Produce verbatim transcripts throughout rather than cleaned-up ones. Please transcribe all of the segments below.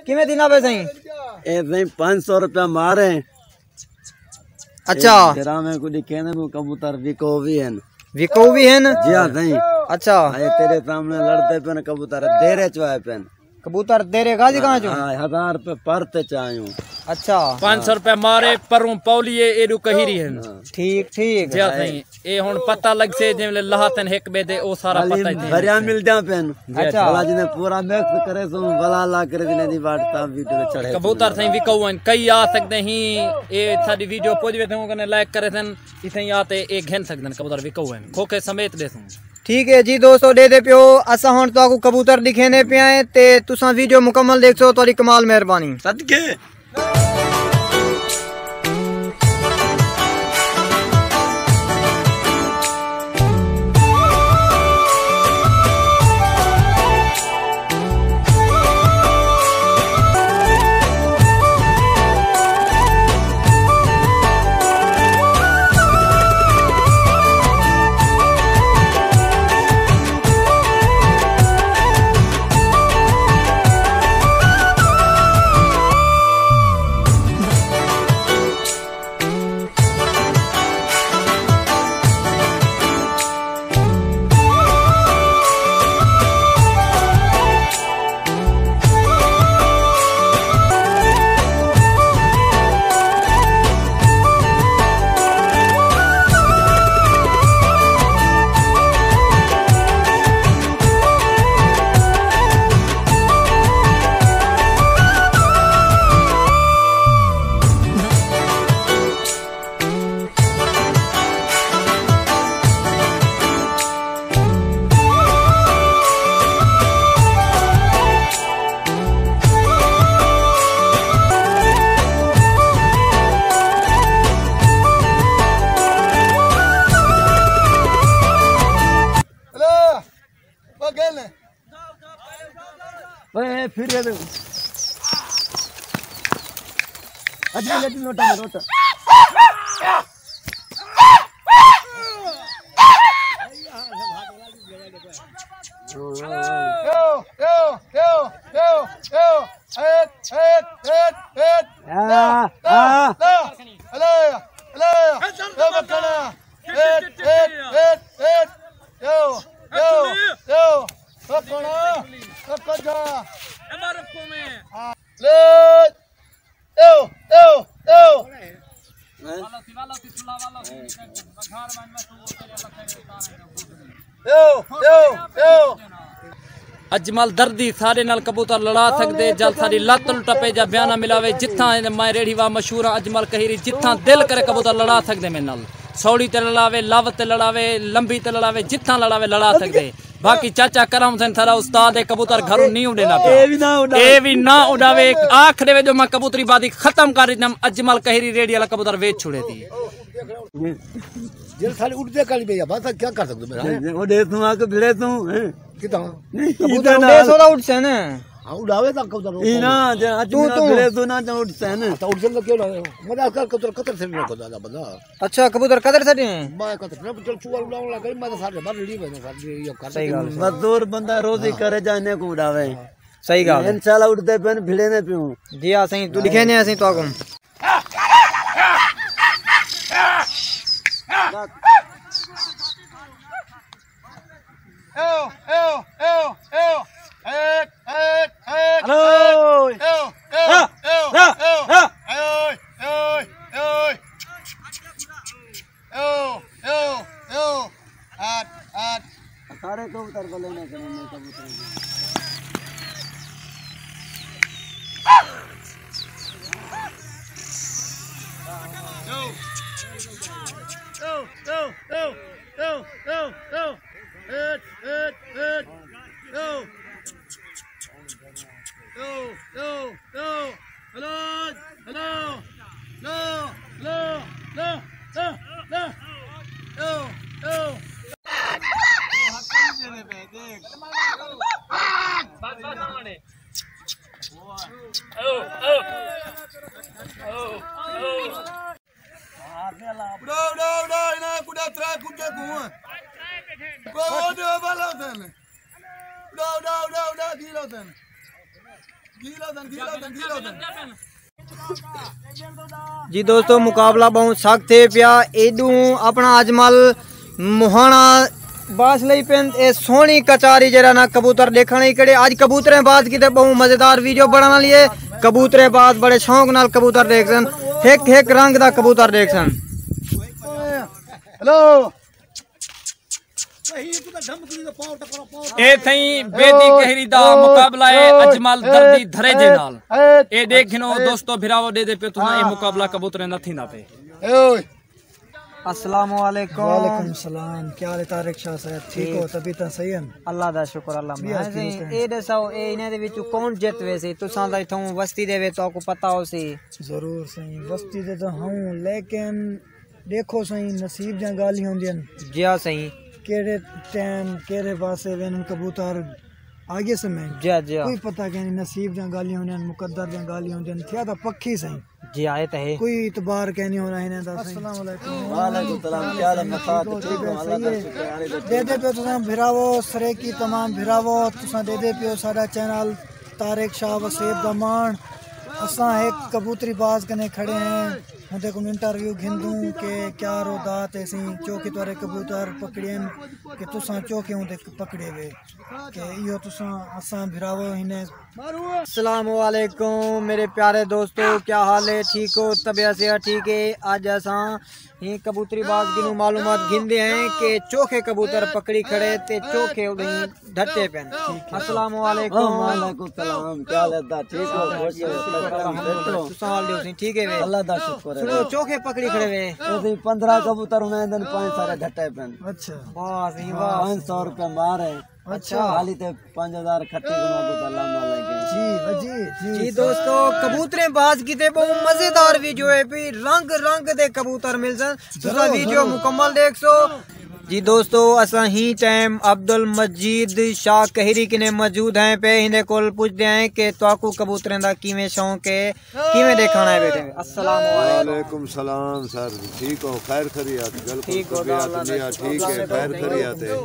کیویں تھیندا پئے سائیں؟ اے سائیں، پنج سو روپیہ مارے۔ اچھا۔ اے ڈرامے کوں ڈکھیندے، کبوتر وکو وی ہن۔ وکو وی ہن؟ جی ہاں سائیں۔ اچھا۔ اے تیرے سامنے لڑدے پن، کبوتر دیرے چ آئے پن۔ کبوتر دیرے غازی خان چوں؟ ہاں، ہزار روپے پر تے چایوں۔ اچھا۔ پنج سو روپے مارے، پروں پولی اے، ایڈو کہیری ہن۔ ٹھیک، ٹھیک۔ جی ہاں سائیں۔ اے ہݨ پتہ لڳسے، جیں ویلے لہاتن ہک ٻئے دے، او سارا پتہ ہی تھیندے۔ بھریا ملدیاں پن۔ اچھا۔ بھلا جنہیں پورا مکس کرے سوں، بھلا اللہ کرے جنہیں دی واٹ تاں ویڈیو چڑھے۔ کبوتر سائیں وکاؤ ہن، کئی آ سڳدے ہیں، اے ساݙی ویڈیو پڄ ویندے ہوں کنے لائک کرے سن، اتھیں آ تے اے گھن سڳدن، کبوتر وکاؤ ہن، کھوکھے سمیت ݙیسوں۔ ٹھیک ہے جی دوستو، ݙیہدے پیو، اساں ہݨ تہاکوں کبوتر ݙکھیندے پئے ہیں تے تساں ویڈیو مکمل ݙیکھسو، تہاݙی کمال مہربانی۔ صدقے۔ اے پھر دے۔ اج لے لوٹا، لوٹا۔ یو، یو، یو، یو، یو، یو۔ ہیٹ، ہیٹ، ہیٹ، ہیٹ۔ آ، لا، لا، آ۔ لا۔ ہلے، ہلے۔ اے بکھڑا۔ ہیٹ، ہیٹ، ہیٹ، ہیٹ۔ یو، یو، یو۔ بکھڑا۔ بکھڑا۔ ہاں۔ لے۔ ایو، ایو، ایو۔ ایو، ایو، ایو۔ اجمل دردی ساݙے نال کبوتر لڑا سڳدے، جل ساݙی لت نوں ٹپے جا بیانہ ملاوے، جتھاں میں ریڑھی وا مشہور ہاں، اجمل کہیری جتھاں دل کرے کبوتر لڑا سڳدے میݙے نال۔ سوڑی تے لڑاوے، لو تے لڑاوے، لمبی تے لڑاوے، جتھاں لڑاوے لڑا سڳدے۔ باقی چاچا کرم حسین سارا استاد ہے، کبوتر گھروں نہیں اڈینا پیا۔ اے وی نہ اڈاوے۔ اے وی نہ اڈاوے، آکھ ݙیوے جو میں کبوتری بازی ختم کر ݙتم، اجمل کہیری ریڑھی والا کبوتر ویچ چھوڑے تی۔ جیل سارے اڈتے کالی پئی آ، بس کیا کر سکدے میرا؟ او ݙے توں آ کے بھڑے توں، ہیں؟ کتھاں؟ نہیں، کبوتر ادھر اڈے آ۔ سو دا اڈسے نا۔ ہاں، اڈاوے تاں کبوتر۔ ای نا، جے اج توں، میرا توں۔ بھڑے توں نا، جے اڈسے نا۔ تاں اڈسے نا کیوں نہ؟ مزہ کر کبوتر قطر سے نہ خدا دا بندہ۔ اچھا، کبوتر قطر سٹے ہیں؟ میں قطر نہ چل چوہا اڑاون لگ گئی، میں تو سارے بار ریڑھی پہ سارے یہ کر صحیح ڳالھ ہے۔ مزدور بندہ روزی ہاں۔ کرے جانے کو اڑاوے۔ صحیح ڳالھ ہے۔ انشاءاللہ اٹھدے پن بھڑیندے پیوں۔ جی ہاں سائیں، تو ݙکھیندے ہیں سائیں تہاکوں۔ ایو، ایو، ایو، ایو۔ ہیٹ، ہیٹ، ہیٹ، ہلو۔ ہیٹ۔ ایو، ایو، ہاں، ایو، ہاں، ایو۔ ہاں۔ ایو، ایو، ایو، ایو۔ ہٹ، ہٹ۔ سارے کبوتر بولے نے کنے کبوتر۔ ایو۔ ایو، ایو، ایو۔ ایو، ایو، ایو۔ ہیٹ، ہیٹ، ہیٹ۔ ایو۔ ایو، ایو، ایو۔ ہلو، ہلو۔ لو، لو، لو، لو، لو۔ ایو، ایو۔ بس، بس، نہ مانے۔ ایو، ایو۔ ایو، ایو۔ اڑا، اڑا، اڑا، انہاں کوں اڑا ترا کجے کوں۔ او، او، ݙے والا تھن۔ اڑا، اڑا، اڑا، اڑا، دی لو تھن۔ جی دوستو، مقابلہ ٻہوں سخت تھئے پیا۔ ایݙوں اپݨا اجمل مہاݨا باز لئی پن، اے سوہݨی کچاری جیڑھا نا کبوتر ݙیکھݨ ہی کڑے۔ اڄ کبوتریں باز کیتے ٻہوں مزیدار ویڈیو بݨاوݨ والی ہے۔ کبوتریں باز بڑے شوق نال کبوتر ݙیکھسن، ہک ہک رنگ دا کبوتر ݙیکھسن۔ ہیلو۔ اے تھئیں بیدی کہری دا مقابلہ ہے اجمل دردی دھریجے نال۔ اے ݙیکھ گھنو دوستو بھراوو، ݙیہدے پیو تساں، اے مقابلہ کبوتریں دا تھیندا پئے۔ السلام علیکم۔ وعلیکم السلام، کیا حال ہے طارق شاہ صاحب؟ ٹھیک ہو؟ طبیعتاں صحیح ہیں؟ اللہ دا شکر اللہ میں سائیں۔ اے ݙساؤ، اے انہاں دے وچوں کون جت ویسی؟ تساں تاں اتھوں وستی دے وچ، تہاکوں پتہ ہوسی۔ ضرور سائیں، وستی دے تاں ہوں، لیکن ݙیکھو سائیں، نصیب دیاں ڳالھیں ہوندین۔ جیا سائیں۔ کیڑھے ٹائم کیڑھے پاسے ویندن کبوتر، آ ڳئے سمجھ؟ جیا جیا۔ کوئی پتہ کائنی، نصیب دیاں ڳالھیں ہوندین، مقدر دیاں ڳالھیں ہوندین، تھیا تاں پکھی سائیں۔ جی آئے تاں ہے۔ کوئی اعتبار کائنی ہونا ہنیں دا سائیں۔ السلام علیکم۔ وعلیکم السلام، کیا حال ہے؟ مساء تے ٹھیک ہو؟ اللہ دا شکر ہے۔ ݙیہدے پیو تساں بھراوو، سرائیکی تمام بھراوو، تساں ݙیہدے پیو ساݙا چینل طارق شاہ وسیب دا ماݨ۔ اساں ہک کبوتری باز کنے کھڑے ہیں، اوندے کوں انٹرویو گھندوں کہ کیا رو دات ہے سئیں، چوکھے تہاݙے کبوتر پکڑین کہ تساں چوکھے اوندے پکڑے وے کہ ایہو تساں اساں بھراوو ہنیں۔ السلام علیکم میرے پیارے دوستو، کیا حال ہے؟ ٹھیک ہو؟ طبیعت صحت ٹھیک ہے؟ اڄ اساں ہیں کبوتری باز کنوں معلومات گھندے ہیں کہ چوکھے کبوتر پکڑی کھڑے تے چوکھے اݙیں ڈھٹے پن۔ السلام علیکم۔ وعلیکم السلام، کیا حال ہے؟ ٹھیک ہو؟ خوش ہو؟ تکڑے ہو؟ فٹ ہو؟ تساں حال ݙیو سئیں، ٹھیک ہے وے؟ اللہ دا شکر ہے۔ سنو، چوکھے پکڑی کھڑے وے۔ اے سئیں پندرہ کبوتر ہونے دن، پنج سارے ڈھٹے پن۔ اچھا۔ واہ سئیں واہ۔ پنج سو روپے مار ہے۔ اچھا۔ حالی تے پنج ہزار کھٹی کوں ابو تاں لاما لڳے۔ جی وجی جی۔ جی دوستو، کبوتریں باز کیتے ٻہوں مزیدار ویڈیو ہے پئی، رنگ رنگ دے کبوتر ملسن، تساں ویڈیو مکمل ݙیکھسو۔ جی دوستو، اساں ہی ٹائم عبدالمجید شاہ کہیری کنے موجود ہیں پئے، ہندے کول پچھدے ہیں کہ تہاکوں کبوتریں دا کیویں شوق ہے، کیویں ݙیکھݨ آئے ٻیٹھے ہیں۔ السلام علیکم۔ وعلیکم السلام سر، ٹھیک ہو؟ خیر خیریت؟ بالکل ٹھیک ہو، طبیعت اللہ دا شکر، ٹھیک ہے، خیر خیریت ہے۔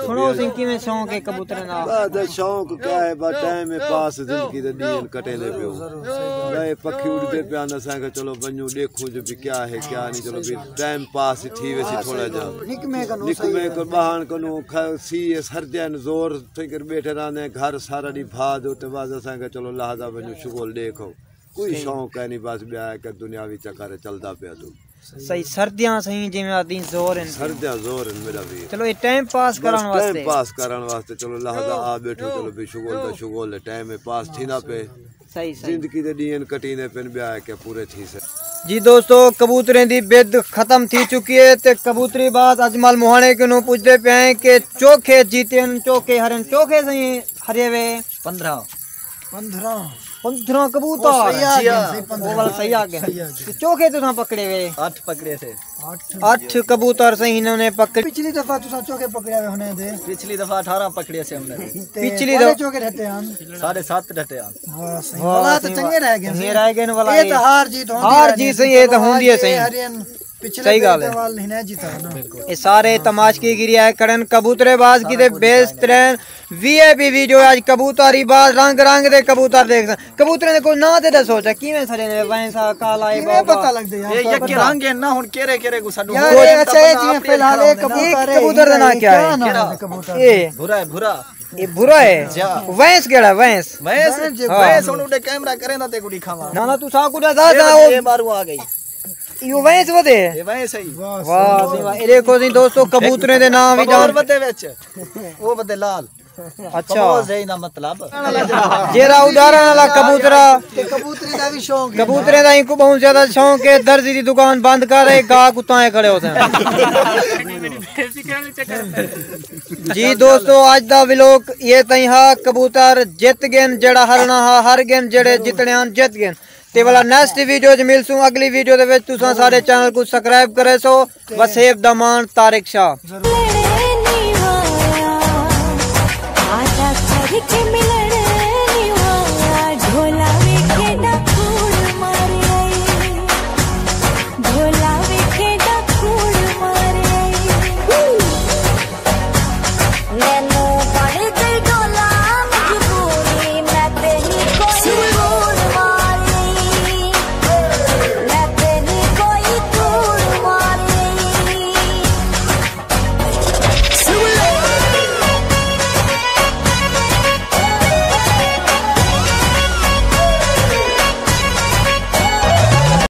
سݨو سئیں کیویں شوق ہے کبوتریں دا؟ بس شوق کیا ہے، بس ٹائم پاس زندگی دے ݙینہہ کٹیندے پیوں۔ میں پکھی اݙدے پیان، اساں کہ چلو ونڄوں ݙیکھوں جو بھی کیا ہے کیا نہیں، چلو بھی ٹائم پاس تھی ویسی تھوڑا جا۔ نکمے کوں ٻاہݨ کنوں سی سردیاں زور تھی کر ٻیٹھے رہندے، گھر سارا ݙینہہ بھا دو تے بعد اساں کہ چلو لہذا ونڄوں شغل ݙیکھو۔ کوئی شوق ہے نہیں، بس ٻیا ہے کہ دنیاوی چکر چلدا پیا تو۔ سہی، سردیاں سہی جیویں آدھی زور ہن۔ سردیاں زور ہن میݙا وی۔ چلو اے ٹائم پاس کرݨ واسطے۔ ٹائم پاس کرݨ واسطے، چلو لہذا آ ٻیٹھو، چلو بے شغل دا شغل ہے، ٹائم ہے پاس تھیندا پئے۔ سہی سہی۔ زندگی دے ݙینہہ کٹیندے پن، ٻیا ہے کہ پورے تھیسن۔ جی دوستو، کبوتریں دی بد ختم تھی چکی ہے تے کبوتری باز اجمل موہاݨے کنوں پچھدے پئے ہیں کہ چوکھے جیتن، چوکھے ہرن، چوکھے سہی ہرے وے۔ پندرہ۔ پندرہ۔ پندرہ کبوتر۔ او صحیح آ ڳئے، صحیح پندرہ۔ او والا صحیح آ ڳئے۔ صحیح آ ڳئے۔ تے چوکھے تساں پکڑے وے؟ اٹھ پکڑے سے۔ اٹھ۔ اٹھ کبوتر سئیں انہوں نے پکڑے۔ پچھلی دفعہ تساں چوکھے پکڑے ہوئے ہونے دے۔ پچھلی دفعہ اٹھارہ پکڑے سے ہم نے۔ تے پچھلی دفعہ چوکھے ڈھٹے ہن؟ ساڑھے سات ڈھٹے ہن۔ واہ سئیں۔ والا تو چنگے رہ گئے۔ چنگے رہ گئے والا۔ اے تو ہار جیت ہوندی ہے۔ ہار جیت سئیں، اے تو ہوندی ہے سئیں۔ صحیح ڳالھ ہے۔ اے سارے تماشکی گری آئے کھڑن، کبوترے باز کیتے بہترین وی آئی پی ویڈیو۔ اڄ کبوتر ہی باز رنگ رنگ دے کبوتر ݙیکھساں۔ کبوتریں دے کوئی ناں تے ݙسو چا، کیویں سارے نے؟ وینسا، کالا ہے، بابا۔ پتہ لڳدے یار۔ اے یکے رنگ ہے نا، ہݨ کیڑے کیڑے کوں سݙوں؟ یار اے اچھا ہے جی، فی الحال اے کبوتر۔ اے کبوتر دا ناں کیا ہے؟ کیڑا؟ اے بھرا ہے، بھرا۔ اے بھرا ہے؟ وینس کیڑا؟ وینس۔ وینس؟ وینس ہݨ اُݙے کیمرہ کریندا تے کوں ݙکھاواں۔ نہ نہ، تساں کوں ݙسا۔ اے باروں آ ڳئی۔ ایہو وینس ودے؟ اے وینس ہے۔ واہ جی واہ۔ اے ݙیکھو سئیں دوستو، کبوتریں دے ناں وی ڄاݨ۔ ودے وچ۔ او ودے لال۔ اچھا۔ کموز ہے نا مطلب۔ جیڑھا اݙاݨ والا کبوترا۔ تے کبوتری دا وی شوق ہے۔ کبوتریں دا اینکوں ٻہوں زیادہ شوق ہے، درزی دی دکان بند کر، اے گاہ کتاں کھڑے ہوندے۔ جی دوستو، اڄ دا ولاگ اے تئیں ہا۔ کبوتر جت ڳئن، جیڑھا ہرݨا ہا ہر ڳئن، جیڑھے جتݨے ہن جت ڳئن۔ تے والا نیکسٹ ویڈیو وچ ملسوں، اگلی ویڈیو دے وچ۔ تساں ساݙے چینل کوں سبسکرائب کریسو۔ وسیب دا ماݨ، طارق شاہ۔